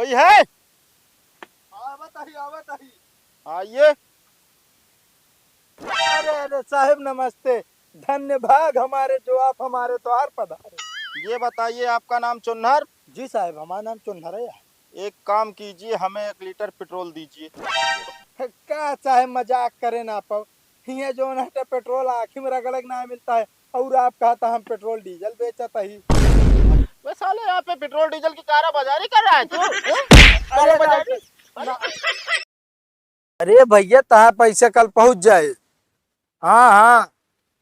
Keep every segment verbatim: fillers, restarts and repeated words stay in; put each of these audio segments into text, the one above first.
कोई है? आवत ही, आवत ही। आइए। अरे, अरे साहेब नमस्ते। धन्य भाग हमारे जो आप हमारे द्वार पधारे। ये बताइए, आपका नाम चुन्नर? जी साहेब, हमारा नाम चुन्नर है। एक काम कीजिए, हमें एक लीटर पेट्रोल दीजिए। का साहेब मजाक करेन आप? हियाँ जौन है तो पेट्रोल आँखी में रगड़े के ना मिलता है, और आप कहता हम पेट्रोल डीजल बेचत ही। बे साले, यहाँ पे पेट्रोल डीजल की काला बाजारी कर रहा है तू? हैं? काला अरे बाजारी? ना, ना। अरे भैया, तहार पैसा कल पहुँच जाए। हाँ, हाँ,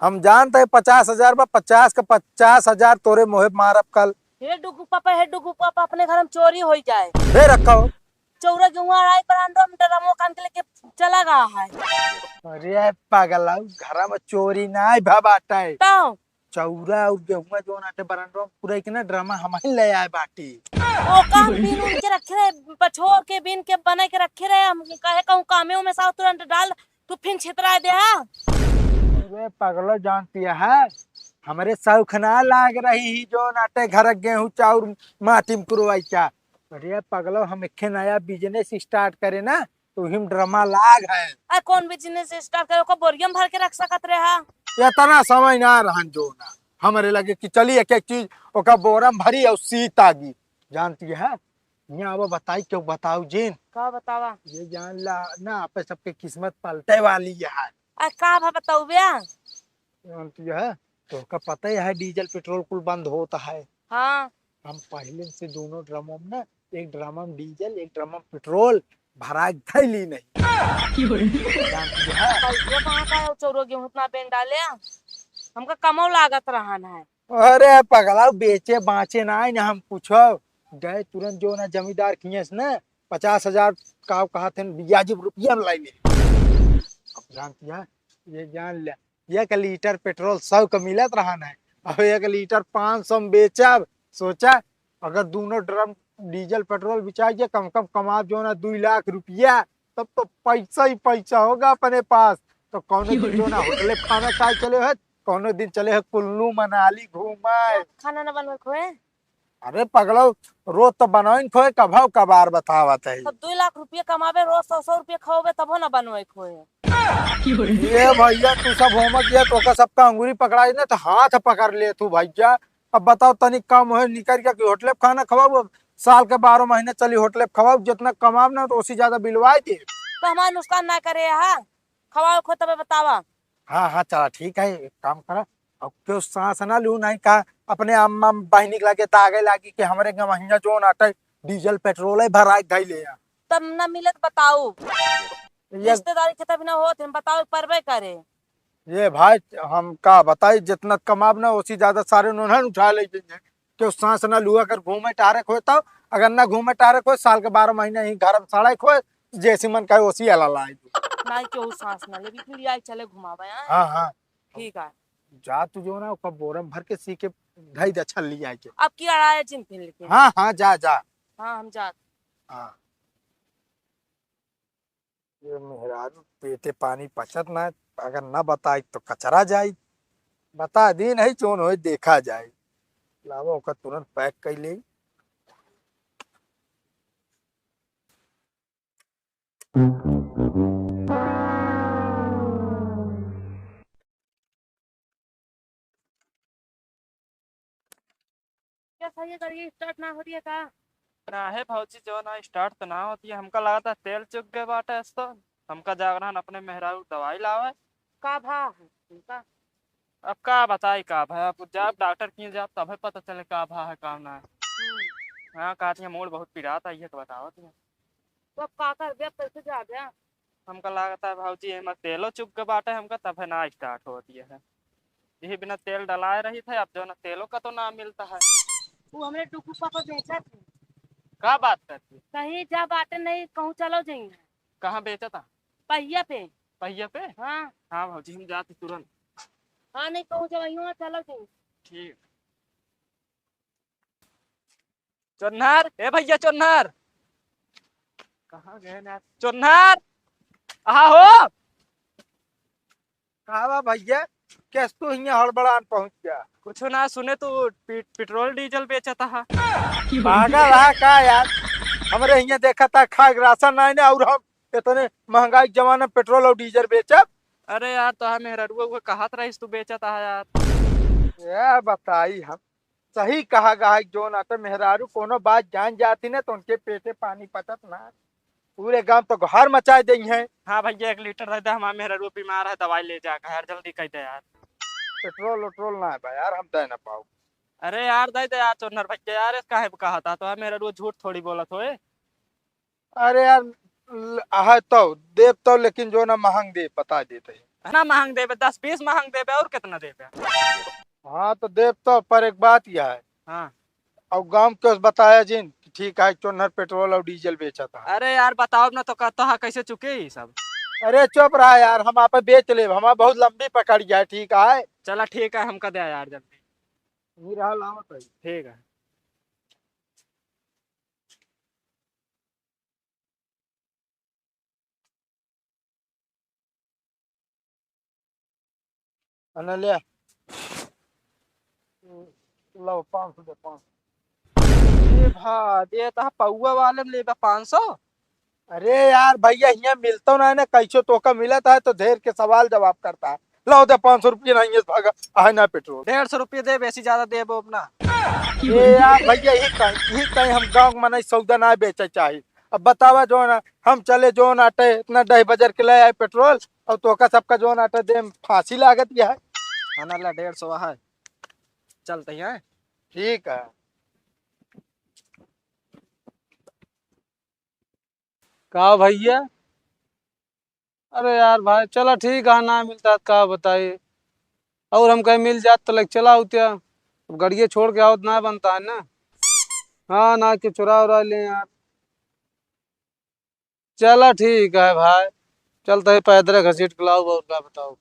हम जानत है पचास हजार बा, पचास का पचास हजार तोरे मोहे मारब कल। हे डुगू पापा, हे डुगू पापा, अपने घर में चोरी होइ जाए। हे रखो। चौरा गेहूं अढ़ाई बरांडो में ड्रमो कान के लेके चला गया है। अरे पगला, घर में चोरी नाहीं भा बाटे। तो? चौरा और गेहूं जौन आटे बरांडो में पूरा इतना ड्रमा हम ही ले आए बाटी। ओका हम बीन उन के रखे रहे, पछोर के बीन के बना के रखे रहे। हम कहे कहूँ कामे में साव तुरंत डाल, तू फिन छितरा दे हा। अरे पगलो, जानती है, हमरे शौक ना लाग रही ही जौन आटे घर गेहूं चाउर माटी में कुरवाई का। अरे पगलो, हम एक नया बिजनेस स्टार्ट करे ना, तो हिम ड्रामा लाग है। आ, कौन बिजनेस स्टार्ट करे? ओकर बोरियम भर के रख सकत रहे हा। इतना समय ना रहन जो ना हमरे लगे कि चली एक एक चीज ओका बोरम भरी और सीत आगी। जानती है, यहाँ अब बताई क्यों बताऊ जिन? का बतावा? ये जान ला ना, आप सबके किस्मत पलटे वाली है। आ, का भा बताऊ बे? जानती है, तोहका पता ही है डीजल पेट्रोल कुल बंद होता है। हाँ। हम पहले से दोनों ड्रमों में ना, एक ड्रम में डीजल, एक ड्रम में पेट्रोल भरा के धैली नहीं। जानती है? पैसा कहाँ का है, चौरो गेहूं इतना बेन डाले? हमका कमो लागत रहन है। अरे पगला, बेचे बाँचे ना है ना हम कुछ। गए तुरंत जो ना जमींदार किए से ना पचास हजार का कहा थे बियाजी रुपया में लाई ले। अब जानती है, ये जान ले, एक लीटर पेट्रोल सौ का मिलत रहन है, अब एक लीटर पाँच सौ में बेचब। सोचा, अगर दोनों ड्रम डीजल पेट्रोल बिचाई के कम कम कमाब जो ना दो लाख रुपया, तब तो पैसा ही पैसा होगा अपने पास। तो कौनो दिन जो ना होटले खाना खाए चले है, कौनो दिन चले है कुल्लू मनाली घूमे। खाना ना बनवे खोए? अरे पगलो, रोज तो बनवाइन खोए, कभौ कभार बतावत है। तब दो लाख रुपया कमाबे, रोज सौ सौ रुपया खाओबे, तबो ना बनवाई खोए। ये भैया, तू सब होमत दिया, तो का सबका अंगुरी पकड़ाई ना, तो हाथ पकड़ ले तू भैया। अब बताओ, तनी कम होए निकल के कि होटले पे खाना खवाओ, अब साल के बारह महीने चली होटले पे खवाओ, जितना कमाब ना, तो उसी ज्यादा बिलवाई दे। तो हमारा नुकसान ना करे, हाँ, खवाओ खो तबे बतावा। हाँ, हाँ, चला, ठीक है, एक काम करा, अब क्यों सांस ना लू, नहीं का अपने अम्मा बहिनी के लगे दागे लागी कि हमरे गवहिया जोन आटे डीजल पेट्रोल है भराई धई ले आ। तब ना मिलत बताऊ, ये रिश्तेदारी के तब ना होत, हम बताओ परबे करे। ये भाई, हम का बताई, जितना कमाब ना, उसी ज्यादा सारे नोनहन उठा ले जाइए। क्यों सांस ना लू, अगर घूमे टहरे खोए तब, अगर ना घूमे टहरे खोए, साल के बारह महीने ही घर में सड़े खोए, जैसी मन कहे वैसी अला लाई। नहीं, क्यों सांस ना ले, बिल्कुल आई चले घुमावे, हाँ? हाँ, हाँ। ठीक है। जा तू जो ना, ओकर बोरम भर के सी के धई दे छल्ली आई के। अब की अड़ाए जिन फिर लेके। हाँ, हाँ, जा, जा। हाँ, हम जात। हाँ। ये मेहरारू पेटे पानी पचत ना, अगर ना बताई तो कचरा जाई। बता दी नहीं, जोन होई देखा जाई। लावा ओकर तुरंत पैक कर ले। क्या सही है, गाड़ी स्टार्ट ना हो रही है का? ना है भौजी, जो ना स्टार्ट तो ना होती है। हमका लगा था तेल चुक गए बाटे, इस तो हमका जागरण अपने मेहरारू दवाई लावे। का भा है उनका? अब का बताई का भा, अब जब डॉक्टर किए जाब तबे पता चले का भा है का ना है। हम्म। हाँ, कहती है मूड बहुत पिरात आई है तो बतावत है। तो अब का करबे, अब कैसे जाबे? हमका लागत है भौजी, एमा तेलो चुक के बाटे हमका, तबे ना स्टार्ट होती है। यही बिना तेल डलाए रही थे, अब जो ना तेलो का तो ना मिलता है। वो हमरे डुगू पापा बेचत है। का बात करती? कहीं जा बाटे नहीं, कहूँ चलो जाइए। कहाँ बेचत है? पहिया पे। पहिया पे? हाँ। हाँ भौजी, हम जाते तुरंत। हाँ, नहीं कहूँ जब अइयो ना, चलो जाइए। ठीक। चोन्हर, ए भैया चोन्हर। कहाँ गए ना? चोन्हर, आहा हो। का बा भैया, कैस तू हियाँ हड़बड़ान पहुँच गया? कुछ ना, सुने तू पे-, पेट्रोल डीजल बेचत हा। पागल हा का यार? हमरे हियाँ देखत ह, खाए के राशन नाहीं ना, अउर हम इतने महंगाई के जमाना में पेट्रोल अउर डीजल बेचब? अरे यार, तोहार मेहररुआ उहे कहत रहिस तू बेचत ह यार। ए बताई हम, सही कहा गहा है, जौन आटे मेहरारू कोनो बात जान जाती ना तो उनके पेटे पानी पचत ना, पूरे गांव तो गोहार मचाए देइहैं। हाँ भइया, एक लीटर दे दे, हमार मेहररुआ बीमार है, दवाई ले जा यार, जल्दी कह दे यार। पेट्रोल ओट्रोल ना है बा यार, हम दे ना पाओ। अरे यार, दे दे यार चोन्हर भइया यार, काहे कहत ह, तोहार मेहररुआ झूठ थोड़ी बोलत होए। अरे यार, ल-, आहे तो देब तो, लेकिन जौन महंग देब, बता देत ही। ना महंग देबे, दस बीस महंग देबे, अउर कितना देबे? हाँ तो देब तो, पर एक बात यह है। हाँ। अउर गांव के उस बताया जिन कि ठीक है, चोन्हर पेट्रोल अउर डीजल बेचत ह। अरे यार, बताओ ना तो कहता है, कैसे चुके ई सब? अरे चुप रहा यार, हम आपे बेच लेब, हमार बहुत लंबी पकड़ गया है, ठीक है? चला ठीक है, हमका दे यार जल्दी। ये रहा, लावत है। ठीक है। अनल्या, लो, पाँच सौ दे, पाँच सौ। ए भा, दे त पौवा वाले में लेबा पाँच सौ। अरे यार भइया, हियाँ मिलतो ना है ना, कैसो तोका मिलत है तो ढेर के सवाल जवाब करता है। लाओ दे पाँच सौ रुपये, नहीं है भागा, आहे ना पेट्रोल। डेढ़ सौ रुपये दे, बेसी ज्यादा देबो अब ना। ए यार भइया, यही कहीं, यही कहीं हम गाँव के मनई सौदा ना बेचे चाही। अब बतावा, जौन हम चले, जौन आटे इतना ढाई बजर के ले आए पेट्रोल, अउर तोका सबका जौन आटे दे में फांसी लागत यह है। हाँ ना, ला डेढ़ सौ है, चलते हैं। ठीक है। का भइया? अरे यार भाई, चला ठीक है, ना मिलता तो का बताई, अउर हम कहीं मिल जात तो लेके चला होत्या। अब गड़िया छोड़ के आवत ना बनता है ना। हाँ, ना कि चुरा उरा ले यार। चला ठीक है भाई, चलते हैं पैदल घसीट के लाओ, अउर का बताओ।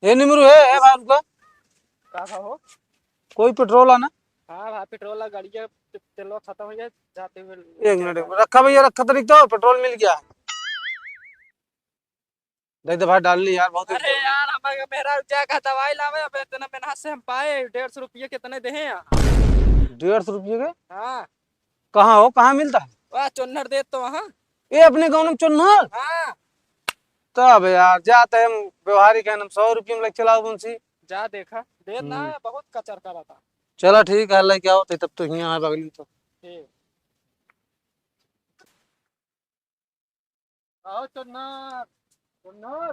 हे निमरू, हे, हे भाई, रुका। का था हो? कोई पेट्रोल है ना? हाँ भाई, पेट्रोल है, गाड़ी का ते-, तेलवा खत्म हो गया, जाते हुए एक मिनट, रखा भइया, रखा, तनिक तो पेट्रोल मिल गया। दे दे भाई, डाल ली यार, बहुत अरे यार, हमारे मेहरा जाए का दवाई लावे, अब इतना मेहनत से हम पाए, डेढ़ सौ रुपये कितने दे हैं यहाँ? डेढ़ सौ रुपये के? हाँ। कहाँ हो, कहाँ मिलता है? वाह, चोन्हर देत तो वहाँ। ए, अपने गाँव में चोन्हर? हाँ। तब यार, जाते हम व्यवहारिक है, हम सौ रुपये में लेके चलाओ उनसे। जा देखा, देत ना हम्म। है, बहुत कचर करा था। चला ठीक है, लेके आओ तो, तब तो हियाँ है बगली तो। ठीक। आओ चोन्हर, चोन्हर।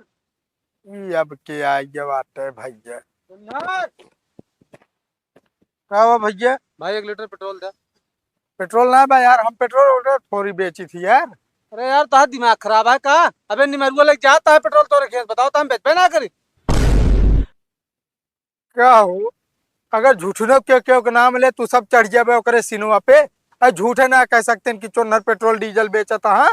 ई अब के आ गया बाटे भइया। चोन्हर। का हुआ भइया? भाई, एक लीटर पेट्रोल दे। पेट्रोल ना बा यार, हम पेट्रोल वोट्रोल थोड़ी बेची थी यार। अरे यार, तोहार दिमाग खराब है का? अबे निमरुआ लेके जाता है पेट्रोल तोरे खेत, बताओ तो हम बेचबे ना करी। का हो, अगर झूठनो के, केहू के नाम ले, तू सब चढ़ जाबे ओकरे सिनवा पे। अरे झूठे ना कह सकते हैं कि चोन्हर पेट्रोल डीजल बेचत ह।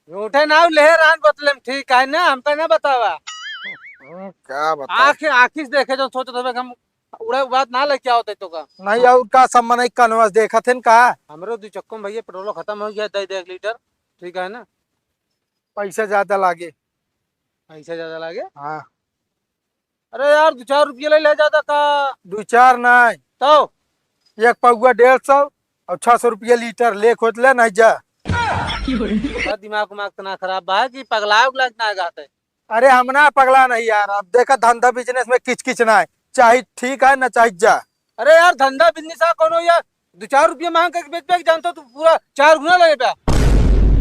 झूठे ना ले रहन बतले में, ठीक है ना, हमका ना बतावा। हम्म, का बतावा? आँख, आँखी से देखे जो सोचत होबे कि हम उड़े बात ना लेके आवत है तो का। नहीं, अउर का सब मनई कनवा से देखत हैं का? हमरो दू चक्को में भइया पेट्रोल खत्म हो गया, दे दे एक लीटर, ठीक है ना? पैसा ज्यादा लागे। पैसा ज्यादा लागे? हाँ। अरे यार, दो चार रुपये ले ले ज्यादा का। दो चार नहीं। तो? एक पौवा डेढ़ सौ अउर छह सौ रुपये लीटर, ले खोज ले, नहीं जा। का दिमाग उमाग तना खराब बा कि पगला उगला ना गाते? अरे हम ना पगला नहीं यार, अब देखा धंधा बिजनेस में किच किच ना है, चाहे ठीक है ना चाहे जा। अरे यार, धंधा बिजनेस आ कोनो यार, दो चार रुपये मांग के बेच बेच जानतो तू पूरा चार गुना ले बा।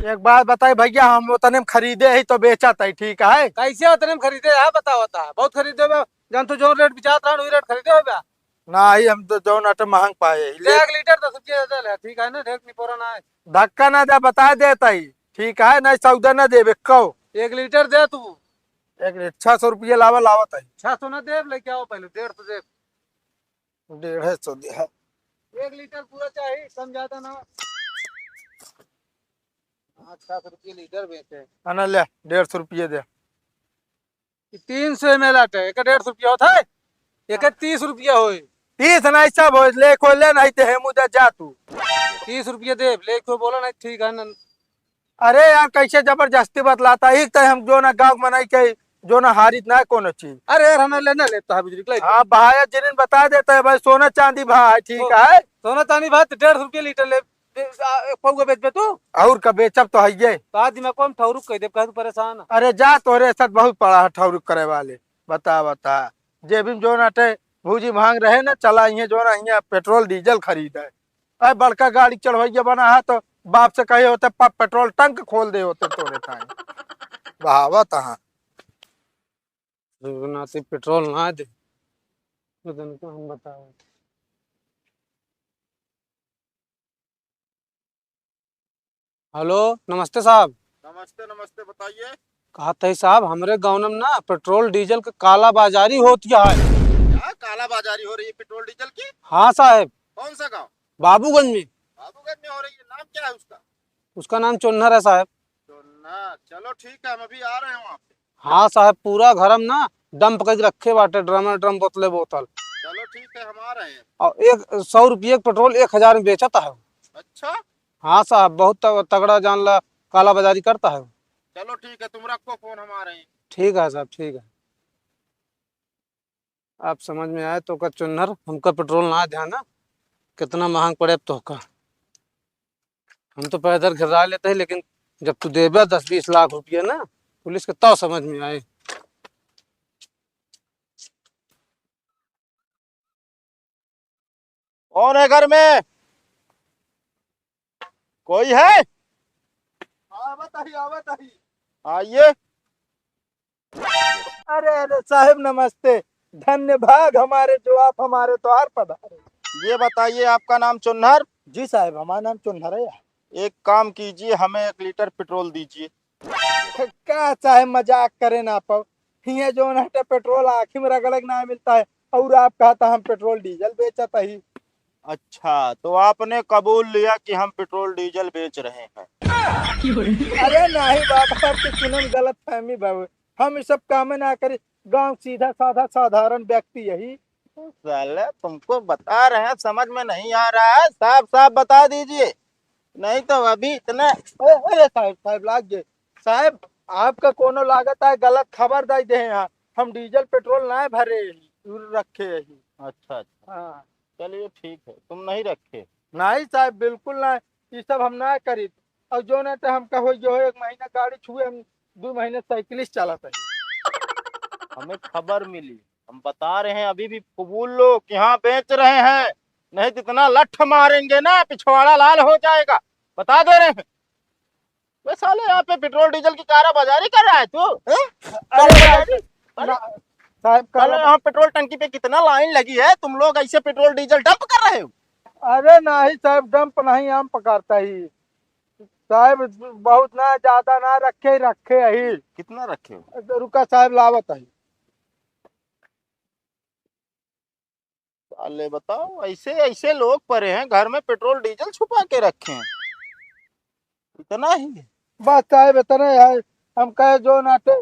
एक बात बताई भइया, हम उतने में खरीदे ही तो बेचत ही, ठीक है? कैसे उतने में खरीदे है बताओ ता? बहुत खरीदे बा, जानतो जो रेट बिचात रहन वही रेट खरीदे हो बा। ना ही हम तो जौन आटे महंग पाए ही, ले। एक लीटर दस रुपये दे दे ले, ठीक है ना? ढेर निपोरा ना है। धक्का ना दे, बता देता ही, ठीक है? नहीं सौदा ना देबे कहो। एक लीटर दे तू। एक लीटर छह सौ रुपये लावा, लावत ही। छह सौ ना देब, लेके आओ पहले, डेढ़ सौ देब। डेढ़ सौ दे है। एक लीटर पूरा चाहिए, कम ज्यादा ना। हाँ, छह सौ रुपये लीटर बेचे। है ना, ले, डेढ़ सौ रुपये दे। ई तीन सौ एम एल आटे, एक डेढ़ सौ रुपया होत है, एक तीस रुपया होई। तीस नहीं सब होई, ले कोई ले नहीं ते हेमू दे जा तू। तीस रुपया दे, ले कोई बोला नहीं, ठीक है ना। अरे यार, कैसे जबरदस्ती बतलाता? एक तो हम जो ना गाँव में नहीं के, जो ना हारित ना कोनो चीज। अरे यार, हमें लेना लेता है बिजली के लाइट। हाँ, भाई, जिनिन बता देता है भाई, सोना चांदी भाई, ठीक सो-, है? सोना चांदी भाई, तो डेढ़ सौ रुपया लीटर ले। दे, आ, एक पौवा बेचबे तू? और का बेचब तो हइये। तो आज दिमाग को हम ठौरुक कह देब, काहे तू परेशान है? अरे जा, तोहरे साथ बहुत पड़ा है ठौरुक करे वाले। बता, बता, जेबी में जौन अटे भूजी भांग रहे ना, चला इहें जौन इहें पेट्रोल डीजल खरीदे। अरे बड़का गाड़ी चढ़वइया बना है तो बाप से कहे होते, "प-, पेट्रोल टंक खोल दे होते तोरे ताई।" बहावत हाँ। नाती पेट्रोल ना दे, तो तनिको हम बताओ। हेलो, नमस्ते साहब। नमस्ते, नमस्ते, बताइए। कहत ही साहब, हमरे गाँव में ना पेट्रोल डीजल के काला बाजारी होत है। क्या काला बाजारी हो रही है पेट्रोल डीजल की? हाँ साहब। कौन सा गाँव? बाबूगंज में। बाबूगंज में हो रही है, नाम क्या है उसका? उसका नाम चोन्हर है साहब। चोन्हर, चलो ठीक है, हम अभी आ रहे हैं वहाँ पे। हाँ साहब, पूरा घर में ना डंप करके रखे बाटे, ड्रम ड्रम, बोतले बोतल। चलो ठीक है, हम आ रहे हैं। और एक सौ रुपये के पेट्रोल एक हजार में बेचत है। अच्छा। हाँ साहब, बहुत त-, तगड़ा जान ला काला बाजारी करता है। चलो ठीक है, तुम रखो फोन, हम आ रहे हैं। ठीक है साहब, ठीक है। आप समझ में आए तो का चुन्नर, हमका पेट्रोल ना ध्यान ना, कितना महंग पड़े अब तोहका। हम तो पैदल घिर्रा लेते हैं, लेकिन जब तू देबे दस बीस लाख रुपया ना, पुलिस के तब समझ में आए। कौन है घर में? कोई है? आवत ही, आवत ही। आइए। अरे, अरे साहेब नमस्ते, धन्य भाग हमारे जो आप हमारे द्वार पधारे। ये बताइए, आपका नाम चुन्नर? जी साहेब, हमारा नाम चुन्नर है। एक काम कीजिए, हमें एक लीटर पेट्रोल दीजिए। का साहेब मजाक करे ना पाओ, हियाँ जौन हटे पेट्रोल आँखी में रगड़े के ना मिलता है, और आप कहता हम पेट्रोल डीजल बेचत ही। अच्छा, तो आपने कबूल लिया कि हम पेट्रोल डीजल बेच रहे हैं? अरे नहीं बाबा, आपके सुने में गलत फहमी बाबू, हम ये सब कामे ना करी, गाँव सीधा साधा साधारण व्यक्ति यही। साला तुमको बता रहे हैं, समझ में नहीं आ रहा है, साफ साफ बता दीजिए, नहीं तो अभी इतना। अरे, अरे साहेब, साहेब लाग गए। साहेब, आपका कोनो लागत है गलत खबर दे दे हैं, हम डीजल पेट्रोल ना भरे, रखे ही। अच्छा, अच्छा। हाँ। चलिए ठीक है, तुम नहीं रखे? नहीं साहेब, बिल्कुल ना, ये सब हम ना करी। और जो ना तो हमका हो जो एक महीना गाड़ी छुए, हम दो महीने साइकिल से चलाते हैं। हमें खबर मिली, हम बता रहे हैं, अभी भी कबूल लो कि हाँ बेच रहे हैं, नहीं तो इतना लठ मारेंगे ना, पिछवाड़ा लाल हो जाएगा, बता दे रहे हैं। वे साले, यहाँ पे पेट्रोल डीजल की काला बाजारी कर रहा है तू, हैं? अरे काला बाजारी? अरे, ना, साहब, साले, काला यहाँ पेट्रोल टंकी पे कितना लाइन लगी है, तुम लोग ऐसे पेट्रोल डीजल डंप कर रहे हो। अरे नहीं साहब, डंप नहीं, हम पकड़ता ही साहब, बहुत ना, ज्यादा ना रखे, रखे ही। कितना रखे हो? रुका साहब, लावत ही। साले बताओ, ऐसे ऐसे लोग पड़े हैं घर में, पेट्रोल डीजल छुपा के रखे हैं, इतना ही है। बस साहब इतना ही है, हम कहे जो नाटे,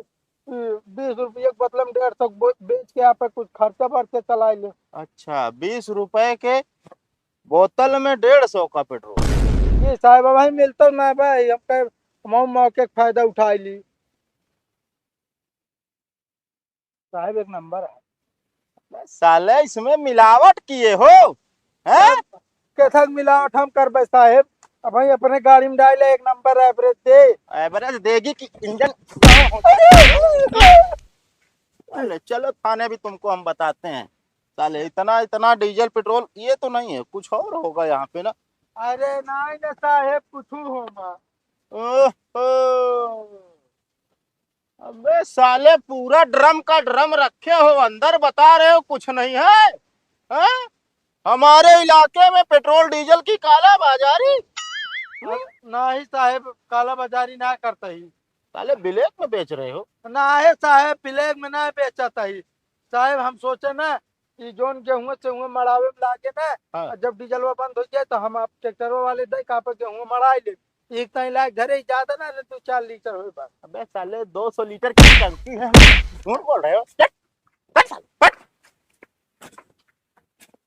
बीस रुपये के बदले में डेढ़ सौ बो-, बेच के यहाँ पे कुछ खर्चा बर्चा चला ले। अच्छा, बीस रुपए के बोतल में डेढ़ सौ का पेट्रोल। जी साहब, अब भाई मिलता ना भाई, हम कहे हम मौके का फायदा उठा ली। साहब एक नंबर है। साले इसमें मिलावट किए हो, हैं? कैसा मिलावट हम करबे साहब? अब भाई अपने गाड़ी में डाले एक नंबर एवरेज दे। एवरेज देगी कि इंजन? अरे! अरे चलो थाने भी तुमको हम बताते हैं। साले इतना, इतना डीजल पेट्रोल ये तो नहीं है, कुछ और होगा यहाँ पे ना। अरे नहीं ना साहेब, कुछ होगा। ओहो। अबे साले, पूरा ड्रम का ड्रम रखे हो, अंदर बता रहे हो कुछ नहीं है, हैं? हमारे इलाके में पेट्रोल डीजल की काला बाजारी? नहीं साहेब, काला बाजारी ना करता ही। साले ब्लैक में बेच रहे हो? ना है साहेब, ब्लैक में ना बेचता ही। साहेब हम सोचे ना, ई जौन गेहूं से हुए मड़ावे में लागे ना, हाँ। और जब डीजलवा बंद हो जाए तो हम आप ट्रैक्टरवा वाले दे का पे गेहूं मड़ाई ले। एक ताई लाग घरे ही ज्यादा ना रे, दो चार लीटर होए बस। अबे साले, दो सौ लीटर की टंकी है, झूठ बोल रहे हो। चट।